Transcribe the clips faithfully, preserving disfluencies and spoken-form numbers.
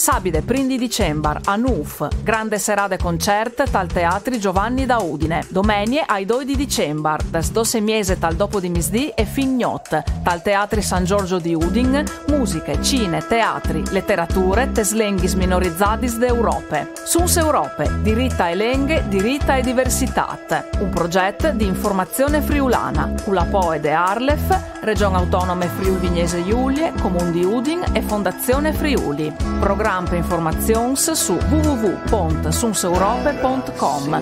Sabide prin di dicembar a nûf, grande serade concert tal Teatri Giovanni da Udine. Domenie ai doi di dicembar, des dôs e mieze tal dopo di misdì e fin gnot, tal Teatri San Giorgio di Udin, musiche, cine, teatri, leterature tes lenghis minorizadis de Europe. Suns Europe, dirit ae lenghe, dirit ae diversitât. Un proget di Informazione Friulana, cul apoe de ARLeF, Region Autonome Friuli Vignesie Julie, Comun di Udin e Fondazione Friuli. Program e informazions su w w w pont sunseurope pont com.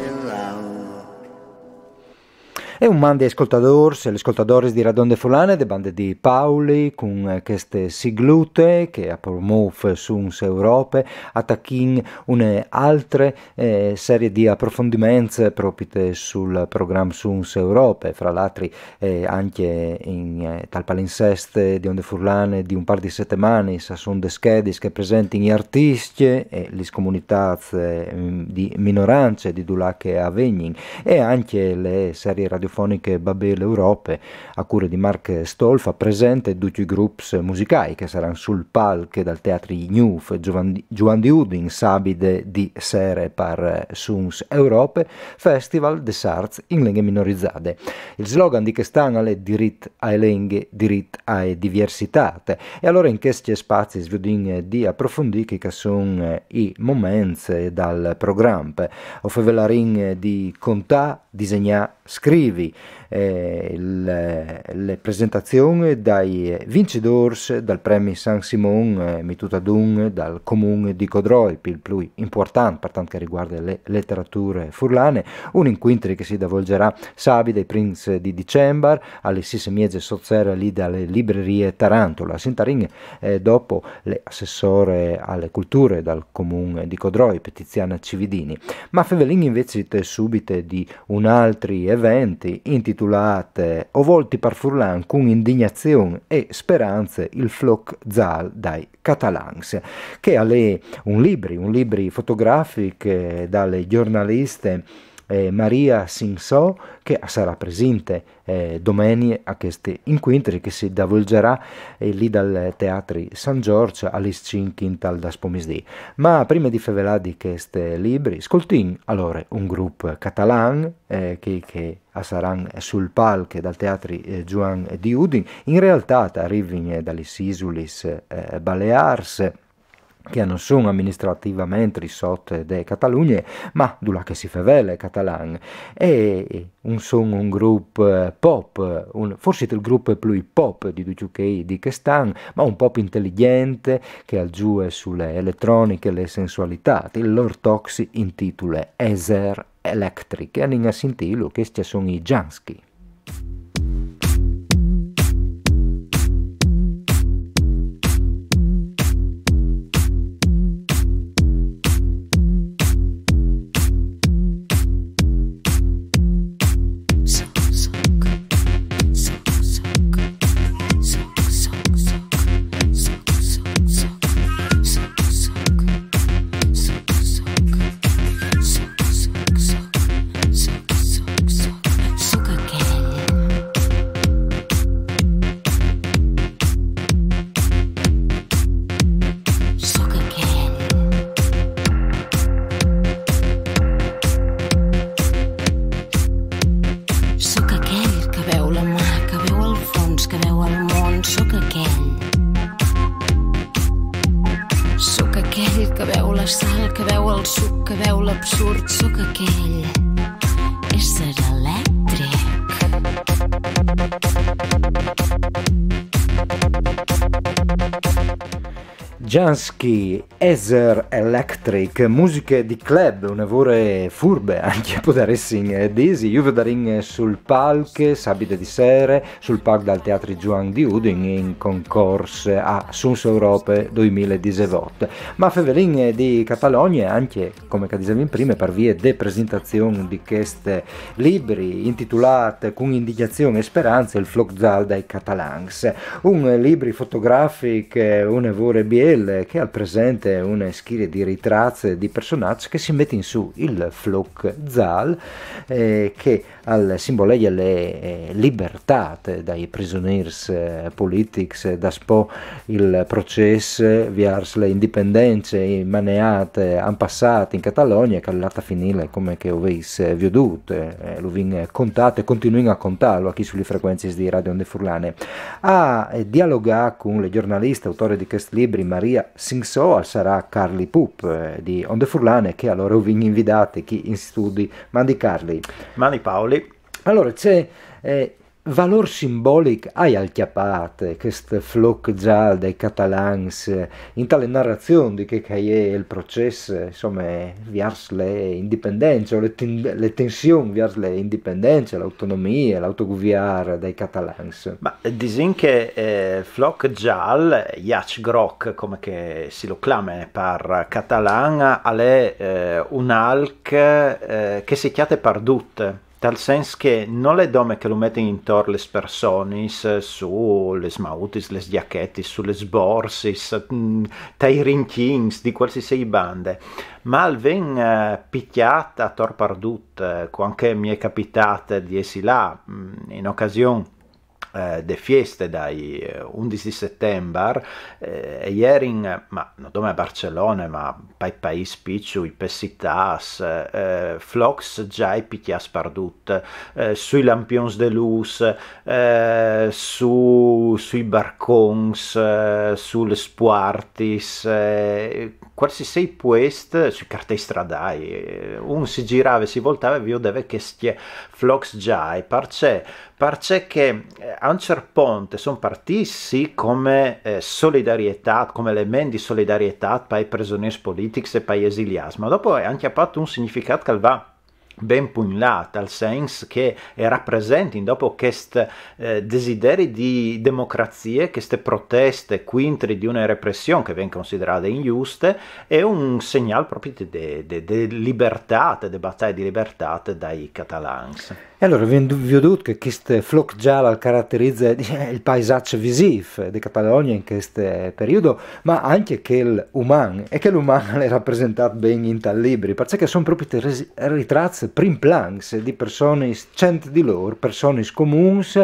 E un mandi ai scoltadôrs e lis scoltadoris di Radonde Furlane de bande di Pauli cun cheste siglute che a promôf Suns Europe, a tachìn une altre eh, serie di aprofondiments propit sul program Suns Europe, fra l'altri eh, ancje in, eh, tal palinsest di Onde Furlane di un pâr di setemanis a son des schedis che presentin i artiscj e lis comunitâts eh, di minorance di dulà che a vegnin, e ancje le serie radiofoniche Babele Europe a cure di Marc Stolfa presente ducj i grups musicâi che a saran sul palc dal Teatri Gnûf Giuvan di Udin sabide di sere par Suns Europe, Festival des Arts in lenghe minorizade. Il slogan di chest an al è dirit ae lenghe, dirit ae diversitât. E alore in chescj spazis viodìn di aprofondî chei che a son i moments dal program. O fevelarìn di contâ, disegnâ, scrivi, eh, le, le presentazion dai vincidôrs dal premi San Simon eh, mitût adun dal Comun di Codroip, il plui important par tant che al rivuarde le leterature furlane, un incuintri che si davolzarà sabide prins di dicembar aes sîs e mieze sot sere li da le librerie Tarantola. Sintarìn eh, dopo le assessore ae culture dal Comun di Codroip, Tiziana Cividini. Ma fevelìn invezit subit di un altri event intitulât O volti par furlan cun indignazion e sperance il floc zâl dai catalans, che al è un libri, un libri fotografic eh, da le gjornaliste eh, Maria Sinsò, che a sarà presente eh, domenie a chest incuintri che si davolzarà eh, li dal Teatri San Giorgio aes cinc intal daspomisdì. Ma prime di fevelâ di chest libri, scoltìn alore un grup catalan eh, che, che a saran sul palc dal Teatri eh, Giuan di Udin. In realtât a rivin eh, da lis isulis eh, baleârs, che a no son aministrativamente sot de Catalugne, ma dulà che si fevele catalan. E un son un grup eh, pop, un, forsit il grup plui pop di ducj chei di chest an, ma un pop inteligjent che al zuie su le eletroniche e le sensualitât. Il lôr toc si intitule Eser Electric, e anìn a sintîlu, chescj a son i Jansky. Jansky, Eser Electric, musiche di club, une vore furbe, ancje podaressin eh, dîsi. Ju vedarìn sul palc, sabide di sere, sul palc dal Teatri Giuan di Udin in concors a Suns Europe doi mil e disevot. Ma fevelìn eh, di Catalogne ancje, come che a disevin prime, par vie de presentazion di chest libri intitulât Cun indignazion e sperance il floc zâl dai catalans. Un libri fotografic, eh, une vore biel, che al presente une schirie di ritrats di personaçs che si metin su il floc zâl, eh, che al simboleie le, eh, libertât dai prisonîrs, eh, politics, eh, daspò il procès viers le indipendence maneât, eh, an passât in Catalogna, che al è lât a finî come che o vês, eh, viodût, eh, lu vin contât e continuìn a contâlu achì su lis frecuencis di Radio Onde Furlane. A, eh, dialogâ cun le gjornaliste, autore di chest libri, Maria Singso, al sarà Carli Pup, eh, di Onde Furlane, che alore o vin invidât chi in studi. Mandi Carli. Mandi Paoli. Alore, ce, eh, valôr simbolic aial cjapât chest floc zâl dai catalans, eh, inta le narazion di chel che al è il procès, eh, insome, viers le indipendence, o le ten-, le tension viers le indipendence, l'autonomie, l'autoguviar dai catalans? Ma, eh, disìn che, eh, floc zâl, jacgroc, come che si lu clame par catalan, al è, eh, un alc, eh, che si cjate pardut, tal sens che nol è dome che lu metin intor lis personis, su lis mautis, lis gjachetis, su lis borsis, mm, tai rinchins di cualsisei bande, ma al ven, eh, picjât ator pardut, eh, cuant che mi è capitât di jessi là, mm, in ocasion, eh, de fieste dai, eh, undis di Setembar, eh, e jerin, ma no dome a Barcelone, ma pai paîs piçui, pes citâts, eh, flocs zâi picjâts pardut, eh, sui lampions de lûs, eh, su, sui barcons, eh, su lis puartis, eh, cualsisei puest, sui cartei stradâi, eh, un si zirave, si voltave, viodeve chescj flocs zâi, parcè, parcè che, eh, a un ciert pont a son partîts, sì, come, eh, solidarietât, come element di solidarietât pai prisonîrs politics e pai esiliâts, ma dopo a àn cjapât un significât che al va ben pù in là, tal sens che a rapresentin dopo chest, eh, desideri di democrazie, cheste proteste cuintri di une repression che ven considerade injuste, e un segnâl propit de, de, de libertât, de bataie di libertât dai catalans. E alore, o vin viodût che chest floc zâl al caraterize, eh, il paisaç visîf de Catalogna in chest, eh, periodi, ma ancje chel uman, e chel uman al è rapresentât ben intal libri, parcè che a son propit ris-, ritrats primplans di personis, cent di lôr, personis comuns,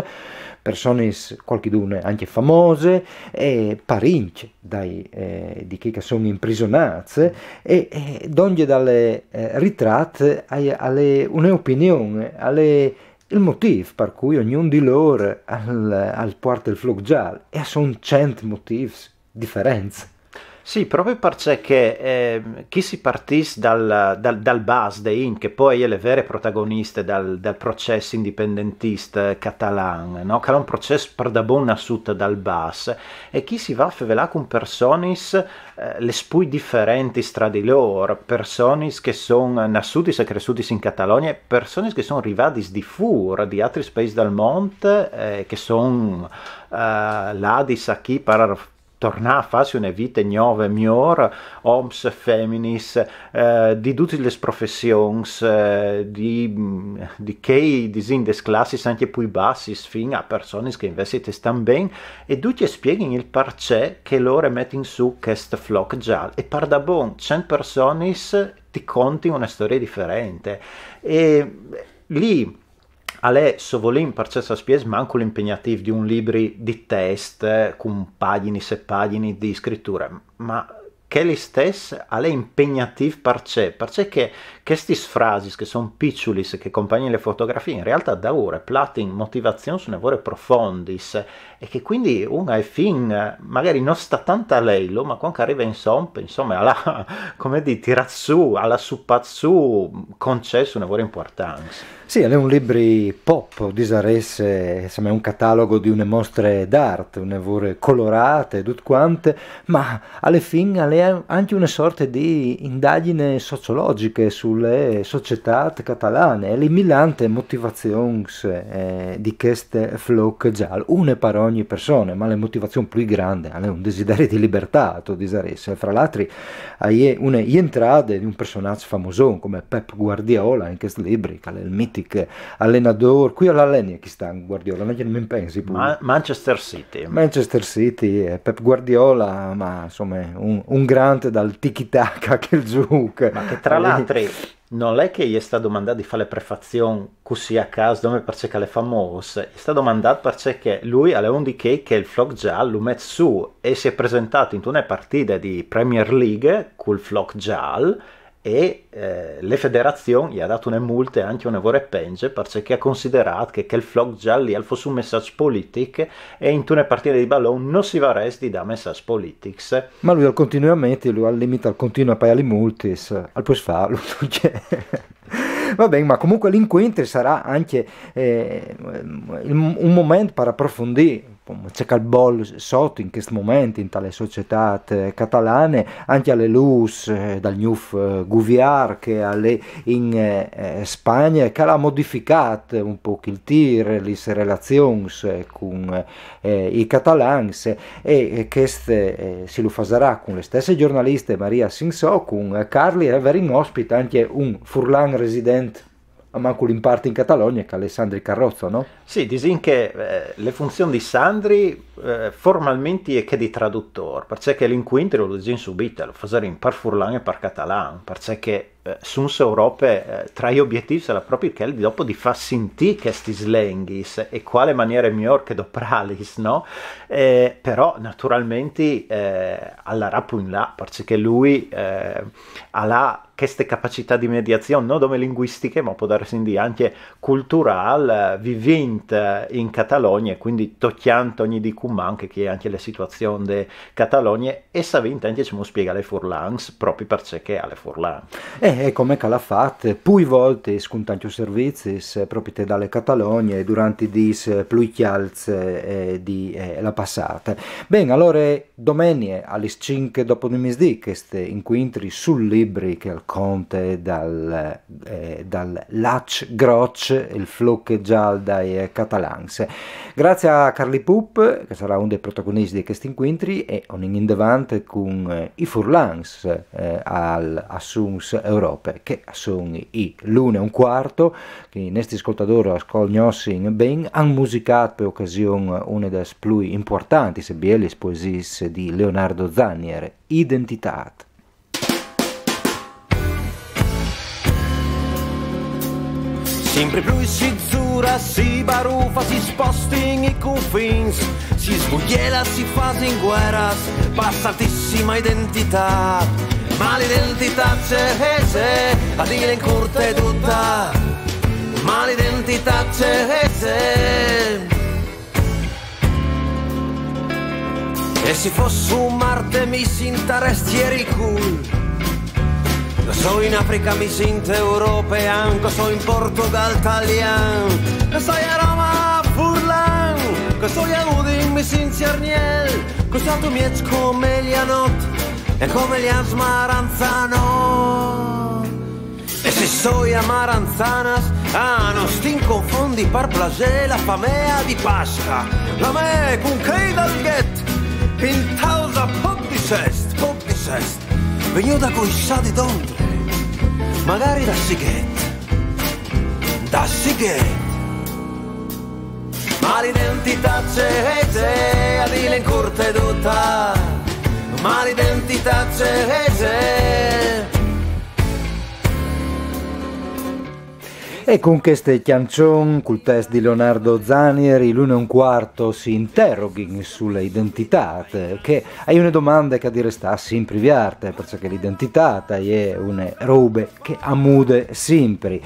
personis, cualchidune ancje famose, e parincj dai, eh, di chei che a son imprisonâts, e, e dongje dal, eh, ritrat al è, al è une opinion, al è il motîf par cui ognun di lôr al, al puarte il floc zâl, e a son cent motîfs diferents. Sì, propit parcè che, eh, chi si partìs dal, dal, dal bas de int, che po e je le vere protagoniste dal, dal procès indipendentist catalan, no? Che al è un procès pardabon nassût dal bas, e chi si va a fevelâ cun personis, eh, lis plui diferentis tra di lôr, personis che a son nassudis e cressudis in Catalogna, personis che a son rivadis di fûr, di altris paîs dal mont, eh, che a son, eh, ladis achì par tornâ a fâsi une vite gnove, miôr, oms, feminis, eh, di dutis lis professions, eh, di, di chei, disìn, des classis ancje plui bassis, fin a personis che invezit a stan ben, e ducj a spieghin il parcè che lôr a metin sù chest floc zâl, e pardabon, cent personis ti contin une storie diferente. E li al è, se o volìn, par cierts aspiets mancul impegnatîf di un libri di test, eh, cun pagjinis e pagjinis di scriture, ma chel istès al è impegnatîf parcè? Parcè che chestis frasis che a son piçulis e che a compagnin le fotografie, in realtât daûr a platin motivazions une vore profondis, e che cuindi un ae fin, eh, magari no sta tant a leilu, ma cuant che al rive in somp, insome, al à, come dî, tirât sù, al à supât sù concets une vore impuartants. Sì, al è un libri pop, o disarès, eh, insome, un cataloghi di une mostre d'art, une vore colorât e dut cuant, ma ae fin al è E anche une sorte di indagine sociologjiche su le societât catalane e li milante motivazions, eh, di chest floc zâl, une par ogni persone, ma le motivazion plui grande al è un desideri di libertât, tu disarès. Fra l'altri, e je une jentrade di un personaç famoson come Pep Guardiola in chest libri, che al è il mitic alenadôr, cui al alene chest an Guardiola, no mi pensi plui. Ma-, Manchester City. Manchester City, eh, Pep Guardiola, ma insome un, un grant dal tiki-taka che al zûc. Ma che tra l'altri nol è che i è stât domandât di fâ le prefazion cussì a câs, dome parcè che al è famôs, i è stât domandât parcè che lui al è un di chei che il floc zâl lu met sù e si è presentât intune partide di Premier League cul floc zâl, e, eh, le federazion i à dât une multe ancje une vore pence, parcè che i à considerât che chel floc zâl li al fos un messaç politic e intune partide di balon no si varès di dâ messaçs politics. Ma lui al continue a meti, lui al limit al continue a paiâ li multis, al pues fâlu, cioè. Va ben, ma comunque l'incuintri al sarà ancje, eh, un, un moment par aprofondî ce che al bol sot in chest moment inte societât, eh, catalane, ancje a le lûs, eh, dal gnûf, eh, guvier che al è in, eh, Spagne, che al à modificât un pôc il tîr, lis relazions, eh, cun, eh, i catalans, e, e chest, eh, si lu fasarà cun le stesse gjornaliste Maria Sinsò, cun, eh, Carli, e o varìn ospit ancje un furlan resident almancul in part in Catalogne, che al è Sandri Carrozzo, no? Sì, disìn che, eh, le funzion di Sandri, eh, formalmentri e je chê di tradutôr, parcè che l'incuintri, lu disìn subit, lu fasarìn par furlan e par catalan, parcè che, eh, Suns Europe, eh, tra i obietîfs al è propit chel di dopo di fâ sintî chestis lenghis e cuale maniere miôr che doprâlis, no? Eh, però naturalmentri, eh, al larà plui in là, parcè che lui, eh, al à cheste capacitât di mediazion, no dome linguistiche, ma o podaressin dî ancje culturâl, eh, vivint, eh, in Catalogne, cuindi tocjant ogni dì cun man chê che e je ancje le situazion de Catalogne e savint ancje cemût spiegâ ai furlans, propit parcè che al è furlan. E, e come che al à fat plui voltis cun tancj servizis, eh, propit te da le Catalogne durant i dîs plui cjalts, eh, di, eh, la passade. Ben, alore, domenie a lis cinc dopo di misdì chest incuintri sul libri che al conte dal, eh, dal Laç Groç, il floc zâl dai, eh, catalans. Grazie a Carli Pup, che al sarà un dai protagoniscj di chest incuintri, e o 'nin indevant cun, eh, i furlans, eh, al, a Suns Europe, che a son i une e un cuart, che i nestris scoltadôrs a cognossin ben, a àn musicât pe ocasion une des plui impuartantis e bielis poesiis di Leonardo Zannier, Identitât. Simpri plui si zura, si barufa, si spostìn i cunfins, si sbuiela, si fasin gueras, par altissima identitât. Ma l'identitât ce hese, a dîle in curt e dute. Ma l'identitât ce hese. E se i fos su Mart mi sintarès tiericul. Che o soi in Africa mi sint european, che o soi in Portogal talian, che o soi a Roma furlan, che o soi a Udin mi sint cjargnel, che o soi a Tumieç come Elianot e come Elias Maranzanot. E se o soi a Maranzanas, ah, no stin confondi par plasê la famea di Pasca, la mê cun chei dal ghet, pintâus a pôc di sest, pôc di sest, vignuda cui sa di dondri, magari da Sighet, da Sighet. Ma l'identitât ce hese, a dîle in curt e dute. Ma l'identitât ce hese. E cun cheste cjançon, cul test di Leonardo Zannier, i une e un cuart si interoghin su le identitât, che e je une domande che e à di restâ simpri vierte, parcè che l'identitât e je une robe che e mude simpri.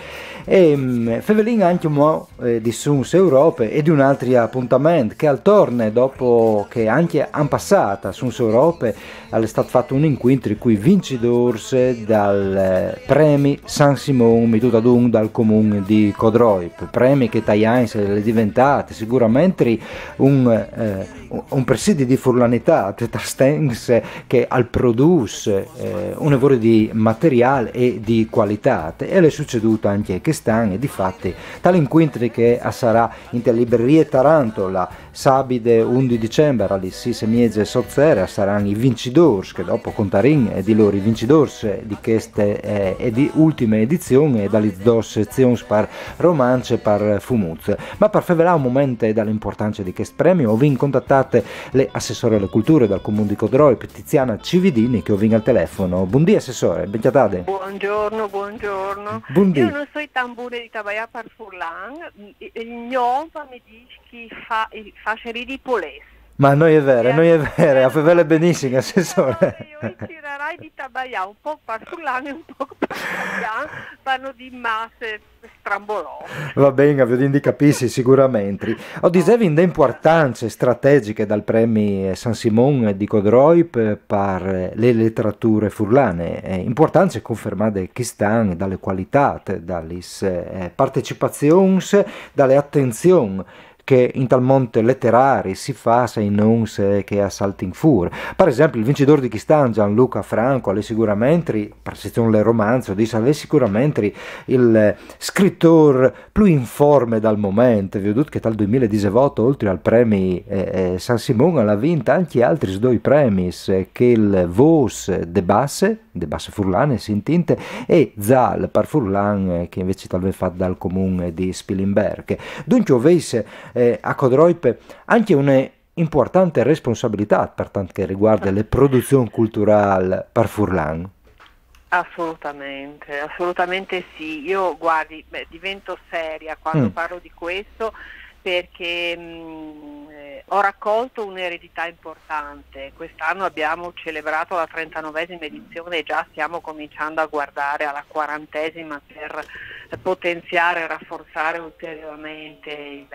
E, mm, fevelìn ancje un mût, eh, di Suns Europe e di un altri apontament che al torne dopo che ancje an passât a Suns Europe al è stât fat un incuintri cui vincidôrs dal, eh, Premi San Simon, mitût adun dal Comun di Codroip, premi che tai agns al è diventât siguramentri un, eh, un presidi di furlanitât, tal sens che al produs, eh, une vore di materiâl e di cualitât. E al è sucedût ancje chest an, e difati tal incuintri che al sarà inte librerie Tarantola, sabide undis di Dicembar, aes sîs e mieze sot sere, a saran i vincidôrs, che dopo contarìn, eh, di lôr, i vincidôrs, eh, di cheste, eh, e di ultime edizion, e da lis dôs sezions par romanç e par fumùt. Ma par fevelâ un moment da la impuartance di chest premi, o vin contatât la assessore a la culture dal Comun di Codroip, Tiziana Cividini, che o vin al telefon. Bundì, assessore, ben cjatade. Buongiorno, buongiorno. Bundì. Jo no soi tant bune di tabaiâ par furlan, il gno om mi dîs che i fâs ridi i polets. Ma no je vere, no je vere, a fevele benissim, assessore. Jo i cirarai di tabaiâ un pôc par furlan e un pôc par talian, par no dî masse strambolò. Va ben, o vin di capîsi siguramentri. O disevi de impuartance strategjiche dal premi San Simon di Codroip par la literature furlane. Impuartance confermade chest an da la cualitât, da lis, eh, partecipazions, da la atenzion che intal mont leterari si fâs ai nons, eh, che a saltin fûr. Par esempli, il vincidôr di chest an, Gianluca Franco, al è siguramentri, par sezion la romanç, o dîs, al è siguramentri il scritôr plui in forme dal moment. Viodût che tal doi mil e disevot, oltri al premi, eh, eh, San Simon, al à vint ancje altris doi premis, eh, chel Vôs de Basse, de Basse Furlane, si intint, e Zâl par furlan, eh, che invezit al ven fat dal Comun di Spilimberc. Duncje o vês, eh, a Codroip ancje une impuartante responsabilitât par tant che al rivuarde la produzion culturâl par furlan. Assolutamente, assolutamente sì. Io, guardi, beh, divento seria quando parlo di questo, perché, mm, eh, ho raccolto un'eredità importante. Quest'anno abbiamo celebrato la trentanovesima edizione e già stiamo cominciando a guardare alla quarantesima per potenziare e rafforzare ulteriormente il,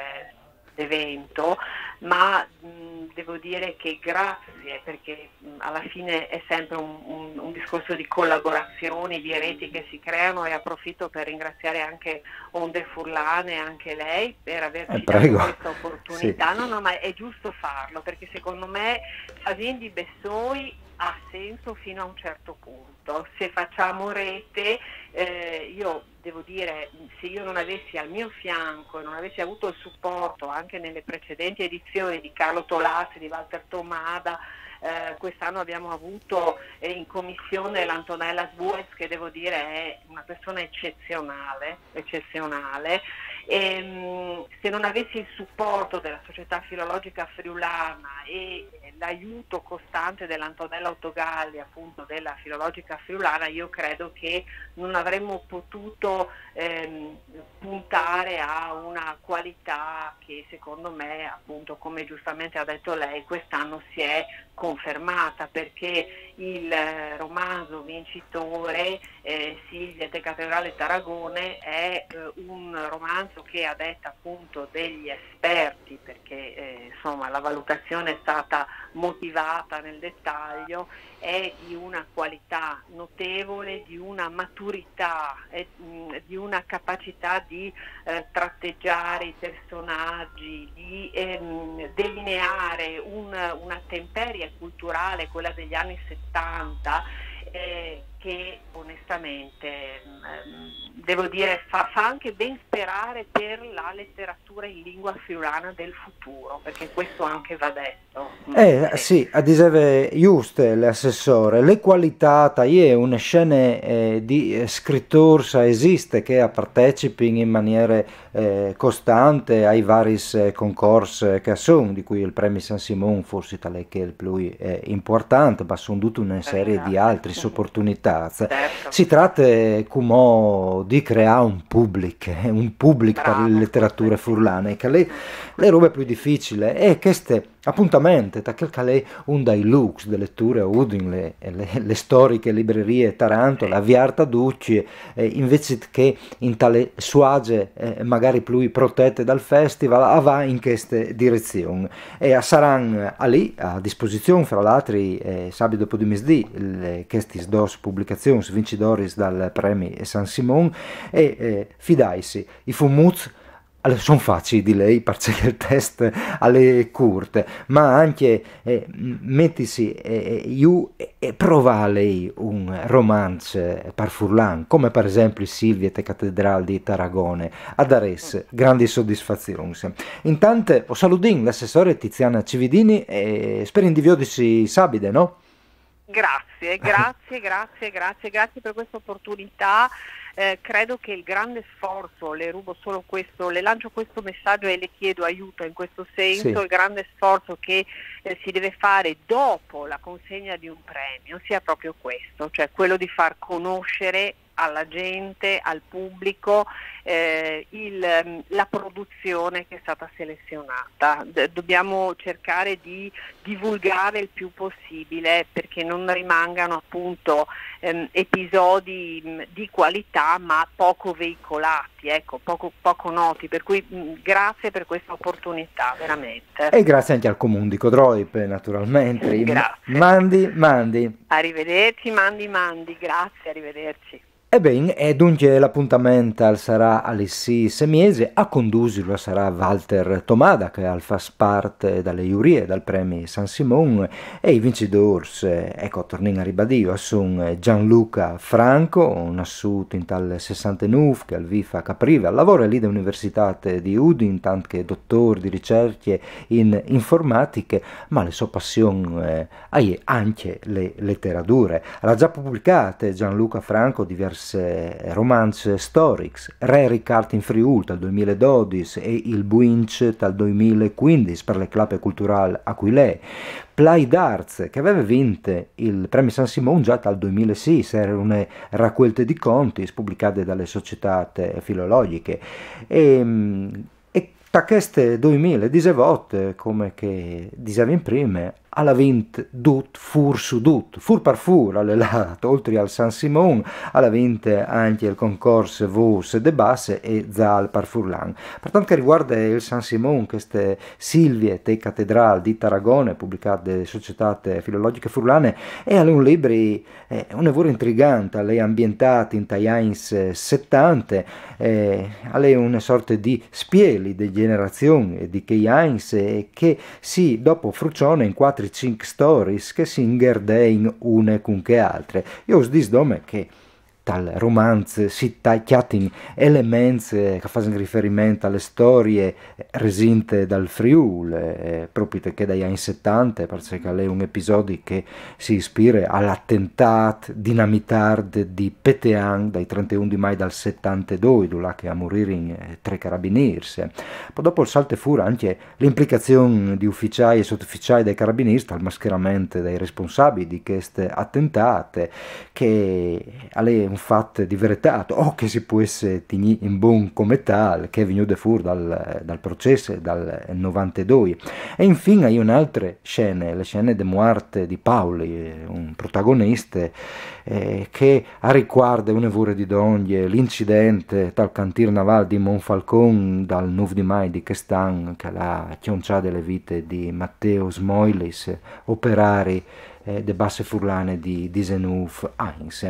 l'evento, ma, mm, devo dire che grazie, perché, mm, alla fine è sempre un, un- un discorso di collaborazioni, di reti che si creano, e approfitto per ringraziare anche Onde Furlane, anche lei, per averci dato questa opportunità. No, no, ma è giusto farlo, perché secondo me fasint i bessôi ha senso fino a un certo punto. Se facciamo rete, eh, io devo dire, se io non avessi al mio fianco e non avessi avuto il supporto anche nelle precedenti edizioni di Carlo Tolazzi, di Walter Tomada, eh, quest'anno abbiamo avuto, eh, in commissione l'Antonella Sbuez, che devo dire è una persona eccezionale, eccezionale. Ehm, se non avessi il supporto della Società Filologica Friulana e l'aiuto costante dell'Antonella Ottogalli, appunto della Filologica Friulana, io credo che non avremmo potuto, ehm, puntare a una qualità che secondo me, appunto, come giustamente ha detto lei, quest'anno si è confermata, perché il, eh, romanzo vincitore, eh, Silvia te Cattedrale Tarragone, è, eh, un romanzo che, a detta appunto degli esperti, perché, eh, insomma, la valutazione è stata motivata nel dettaglio, è di una qualità notevole, di una maturità, eh, mh, di una capacità di, eh, tratteggiare i personaggi, di, ehm, delineare un- una temperie culturale, quella degli anni settanta, eh, che onestamente, ehm, devo dire, fa, fa anche ben sperare per la letteratura in lingua friulana del futuro, perché questo anche va detto. Eh, sì, a diseve juste la assessore, la cualitât, e je une scene, eh, di, eh, scritôrs a esiste che a partecipin in maniere, eh, costante ai varis, eh, concors, eh, che a son, di cui il Premi San Simon forsit al è chel plui, eh, impuartant, ma a son dute une serie di altris oportunitâts. Si trate cumò di creâ un public, eh, un public par la literature furlane, che al è la robe plui dificile, e cheste Appuntament, ta chel che al è un dai lûcs de leture a Udin, le, le, le storiche librerie Taranto, la viarte a ducj, eh, invezit che in tale suaze, eh, magari plui protete dal festival, a va in cheste direzion. E a saran alì a disposizion, fra l'altri, eh, sabide dopo di misdì, le, chestis dôs publicazions vincidoris dal premi San Simon, e, eh, fidaitsi, i fumuts al son facii di lei, parcè che il test al è curt, ma ancje, eh, metisi, eh, jù e, e provâ a lei un romanç, eh, par furlan, come par esempli Silvie te catedrâl di Taragone, a darès grandis sodisfazions. Intant o saludìn l'assessore Tiziana Cividini e sperìn di viodisi sabide, no? Grazie, grazie, grazie, grazie, grazie per questa opportunità. Eh, credo che il grande sforzo, le rubo solo questo, le lancio questo messaggio e le chiedo aiuto in questo senso, sì. Il grande sforzo che, eh, si deve fare dopo la consegna di un premio sia proprio questo, cioè quello di far conoscere alla gente, al pubblico, eh, il, ehm, la produzione che è stata selezionata. D- dobbiamo cercare di divulgare il più possibile perché non rimangano appunto, ehm, episodi, mh, di qualità ma poco veicolati, ecco, poco, poco noti, per cui, mh, grazie per questa opportunità, veramente. E grazie anche al Comune di Codroip, naturalmente. Grazie. Mandi, mandi. Arrivederci, mandi, mandi, grazie, arrivederci. E ben, e duncje l'apuntament al sarà aes sîs e mieze, a condusîlu al sarà Walter Tomada, che al fâs part da le jurie dal premi San Simon, e i vincitôrs, eh, eco, tornìn a ribadî, a son, eh, Gianluca Franco, nassût intal sessantenûf, che al vîf a Caprive, al lavore li de Universitât di Udin, intant che dotôr di ricercje in informatiche, ma le sô passion, eh, a je ancje le leterature. Al à za publicât Gianluca Franco diviers romançs storics, Re Ricart in Friûl tal doimil e dodis e Il Buinç tal doimil e cuindis par le Clape Culturâl Aquilee, Plai d'Arç, che al veve vint il premi San Simon za tal doimil e sîs, e jere une racuelte di contis publicade da le Societât Filologjiche. E, mm, e ta cheste doimil e disevot, come che o disevin prime, al à vint dut, fûr su dut, fûr par fûr, al è lât, oltri al San Simon, al à vint ancje il concors Vôs de Basse e za il Parfurlan. Par tant che al rivuarde il San Simon, cheste Silvie te catedrâl di Taragone, publicât de Societât Filologjiche Furlane, e al è un libri, eh, une vore intrigant, al è ambientât intai agns, eh, setante, eh, al è une sorte di spieli de gjenerazion di chei agns, eh, che si dopo fruçone in cuatri cinc storiis che si ingherdein une cun chê altre. Jo us dîs dome che tal romanç si ta-, cjatin elements, eh, che a fasin riferiment a le storie, eh, resinte dal Friûl, eh, propit chê dai agns setante, parcè che al è un episodi che si ispire al atentât dinamitard di Petean dai trenteun di Mai dal setantedoi, dulà che a muririn, eh, trê carabinîrs. Po dopo al salte fûr ancje l'implicazion di uficiâi e sottoficiâi dai carabinîrs tal mascherament dai responsabili di chest atentât, che al è un fat di veretât, o che si pues tignî in bon come tâl, che al è vignût fûr dal, dal procès dal novantedoi. E infin a je une altre scene, le scene de muart di Pauli, un protagonist, eh, che al ricuarde une vore di dongje l'incident tal cantîr navâl di Monfalcon dal nûf di Mai di chest an, che al à cjonçât le vite di Matteo Smoilis, operari, eh, de Basse Furlane di disenûf agns.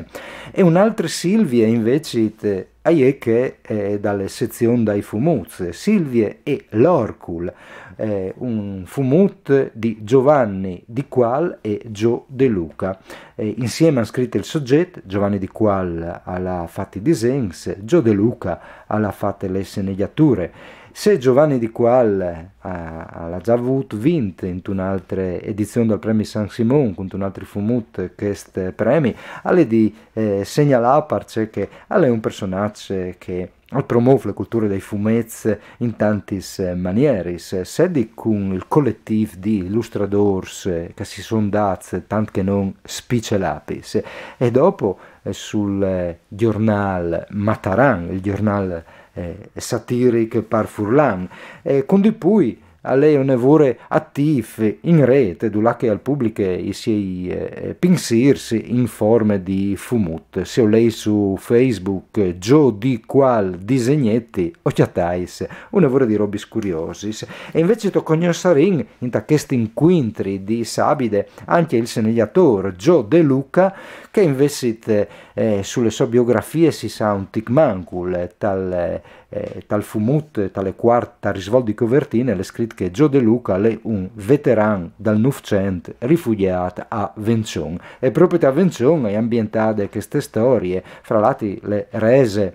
E une altre Silvie, invezit, a je chê, eh, da le sezion dai fumuts, Silvie e l'Orcul, eh, un fumut di Giovanni Di Qual e Gio De Luca. Eh, insieme a àn scrit il sogjet, Giovanni Di Qual al à fat i disens, Gio De Luca al à fat le scenegjature. Se Giovanni Di Qual, eh, al à za vût vint intune altre edizion dal Premi San Simon, cuntun altri fumut chest premi, al è di, eh, segnalâ parcè che al è un personaç che al promôf le culture dai fumets in tantis, eh, manieris, sedi cun il coletîf di ilustradôrs, eh, che si son dâts tant che non spicelapis, e dopo, eh, sul, eh, gjornâl Mataran, il gjornâl, eh, satiric par furlan, e cun dipûi Al è une vore atîf in rêt, dulà che al publiche i siei eh, pinsîrs in forme di fumut. Se o leîs su Facebook, eh, Gio di qual disegneti, o cjatais une vore di robis curiosis. E invezit o cognossarìn, inta chest incuintri di sabide, ancje il senegjadôr Gio De Luca, che invezit eh, su le sô biografie si sa un tic mancul, eh, tal, eh, tal fumut, tal cuart, tal risvolt di covertine, al è scrit che Gio De Luca al è un veteran dal Nûfcent rifugjât a Vençon. E propit a Vençon e je ambientade cheste storie, fra l'altri le rese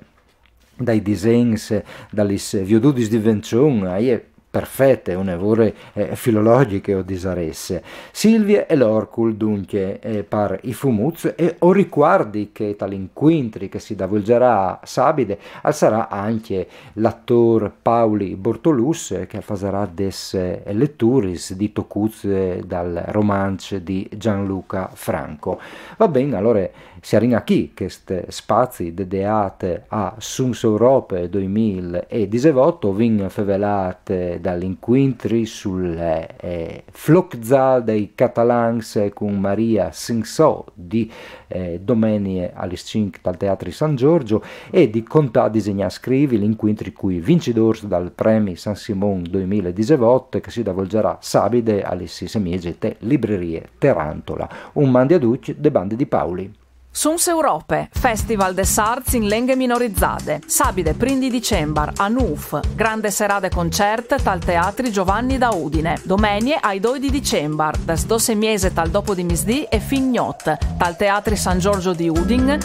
dai disens, da lis viodudis di Vençon, e je perfete, une vore eh, filologjiche, o disarès. Silvie e l'Orcul, duncje, eh, par i fumuts, e o ricuardi che tal incuintri che si davolzarà sabide al sarà ancje l'atôr Pauli Bortolus, eh, che al fasarà des eh, leturis di tocuts eh, dal romanç di Gianluca Franco. Va ben, alore, si arrin achì chest spazi dedeât a Suns Europe doi mil e disevot, o vin fevelât dal incuintri sul eh, Floc'zâl dai Catalans cun Maria Sensò di eh, domenie a lis cinc tal Teatri San Giorgio e di Contâ, disegnâ, scrivi, l'incuintri cui vincidôrs dal Premi San Simon doi mil e disevot, che si davolzarà sabide a lis sîs e mieze te librerie Tarantola. Un mandi a ducj de bande di Pauli. Suns Europe, Festival des Arts in lenghe minorizade. Sabide prin di Dicembar, a nûf, grande serade concert tal Teatri Giovanni da Udine. Domenie ai doi di Dicembar, des dôs e mieze tal dopo di misdì e fin gnot, tal Teatri San Giorgio di Udin,